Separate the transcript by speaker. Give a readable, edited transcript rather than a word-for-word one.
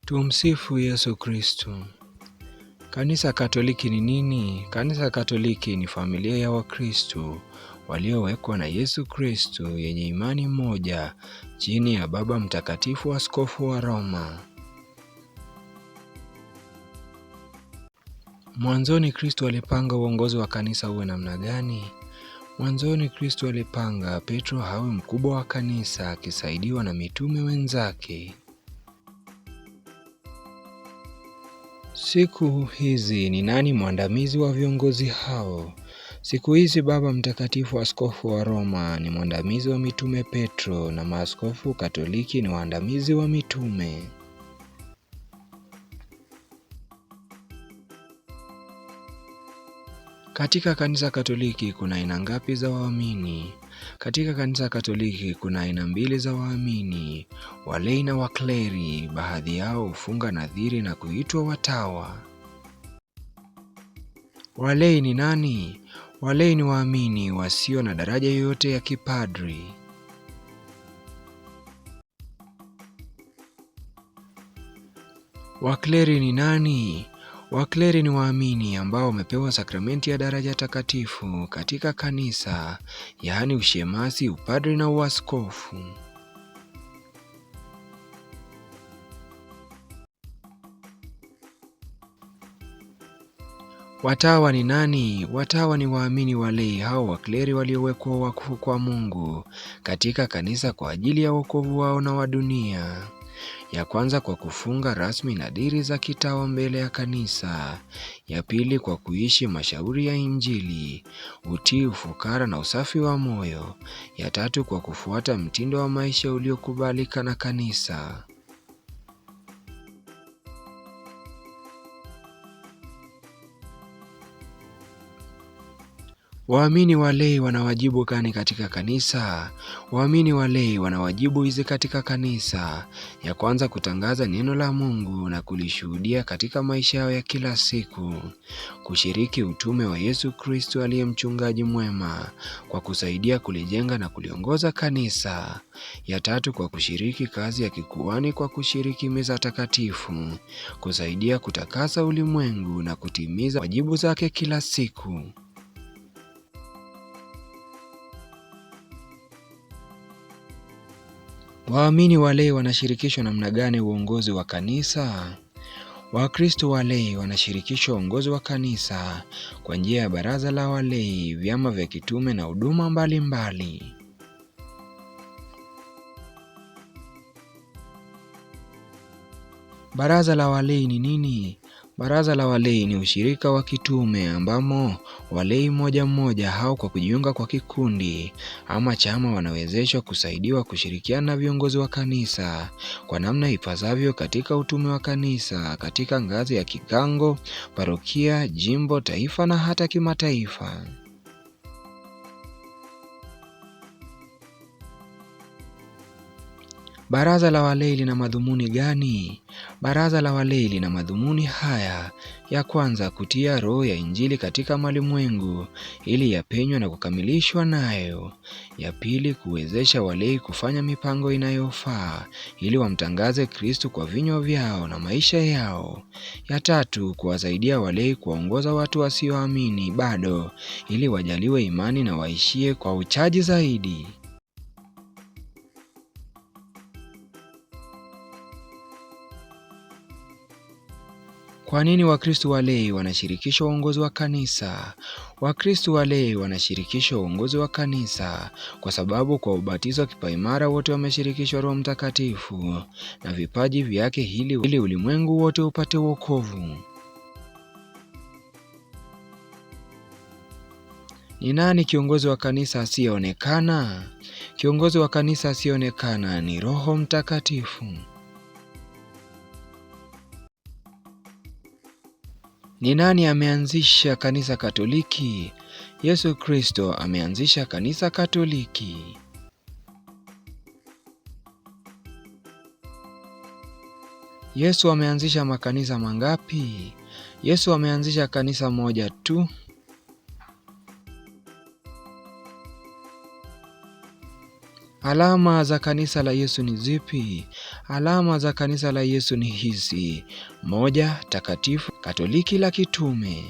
Speaker 1: Tumsifu Yesu Kristu. Kanisa Katoliki ni nini? Kanisa Katoliki ni familia ya Wakristu waliowekwa na Yesu Kristu yenye imani moja chini ya Baba Mtakatifu Askofu wa Roma. Mwanzoni Kristu alipanga uongozi wa kanisa uwe namna gani? Mwanzoni Kristu alipanga Petro awe mkubwa wa kanisa akisaidiwa na mitume wenzake. Siku hizi ni nani mwandamizi wa viongozi hao? Siku hizi Baba Mtakatifu Askofu wa Roma ni mwandamizi wa mitume Petro na maaskofu Katoliki ni waandamizi wa mitume. Katika Kanisa Katoliki kuna aina ngapi za waamini? Katika Kanisa Katoliki kuna aina mbili za waamini, walei na wakleri. Baadhi yao hufunga nadhiri na kuitwa watawa. Walei ni nani? Walei ni waamini wasio na daraja yoyote ya kipadri. Wakleri ni nani? Wakleri ni waamini ambao wamepewa sakramenti ya daraja takatifu katika kanisa, yaani ushemasi, upadri na uaskofu. Watawa ni nani? Watawa ni waamini walei hao wakleri waliowekwa wakfu kwa Mungu katika kanisa kwa ajili ya wokovu wao na wa dunia. Ya kwanza kwa kufunga rasmi nadhiri za kitawa mbele ya kanisa. Ya pili kwa kuishi mashauri ya Injili, utii, ufukara na usafi wa moyo. Ya tatu kwa kufuata mtindo wa maisha uliokubalika na kanisa. Waamini walei wana wajibu gani katika kanisa? Waamini walei wana wajibu hizi katika kanisa. Ya kwanza, kutangaza neno la Mungu na kulishuhudia katika maisha yao ya kila siku. Kushiriki utume wa Yesu Kristo aliye mchungaji mwema kwa kusaidia kulijenga na kuliongoza kanisa. Ya tatu, kwa kushiriki kazi ya kikuhani kwa kushiriki meza takatifu, kusaidia kutakasa ulimwengu na kutimiza wajibu zake kila siku. Waamini walei wanashirikishwa namna gani uongozi wa kanisa? Wakristo walei wanashirikishwa uongozi wa kanisa kwa njia ya baraza la walei, vyama vya kitume na huduma mbalimbali. Baraza la walei ni nini? Baraza la walei ni ushirika wa kitume ambamo walei mmoja mmoja au kwa kujiunga kwa kikundi ama chama wanawezeshwa kusaidiwa kushirikiana na viongozi wa kanisa kwa namna ipasavyo katika utume wa kanisa katika ngazi ya kigango, parokia, jimbo, taifa na hata kimataifa. Baraza la walei lina madhumuni gani? Baraza la walei lina madhumuni haya: ya kwanza, kutia roho ya Injili katika malimwengu ili yapenywe na kukamilishwa nayo; ya pili, kuwezesha walei kufanya mipango inayofaa ili wamtangaze Kristu kwa vinywa vyao na maisha yao; ya tatu, kuwasaidia walei kuwaongoza watu wasioamini bado ili wajaliwe imani na waishie kwa uchaji zaidi. Kwa nini Wakristo walei wanashirikishwa uongozi wa kanisa? Wakristo walei wanashirikishwa uongozi wa kanisa kwa sababu kwa ubatizo wa kipaimara wote wameshirikishwa Roho Mtakatifu na vipaji vyake ili ulimwengu wote upate wokovu. Ni nani kiongozi wa kanisa asiyeonekana? Kiongozi wa kanisa asiyeonekana ni Roho Mtakatifu. Ni nani ameanzisha kanisa Katoliki? Yesu Kristo ameanzisha kanisa Katoliki. Yesu ameanzisha makanisa mangapi? Yesu ameanzisha kanisa moja tu. Alama za kanisa la Yesu ni zipi? Alama za kanisa la Yesu ni hizi: 1, takatifu, Katoliki la kitume.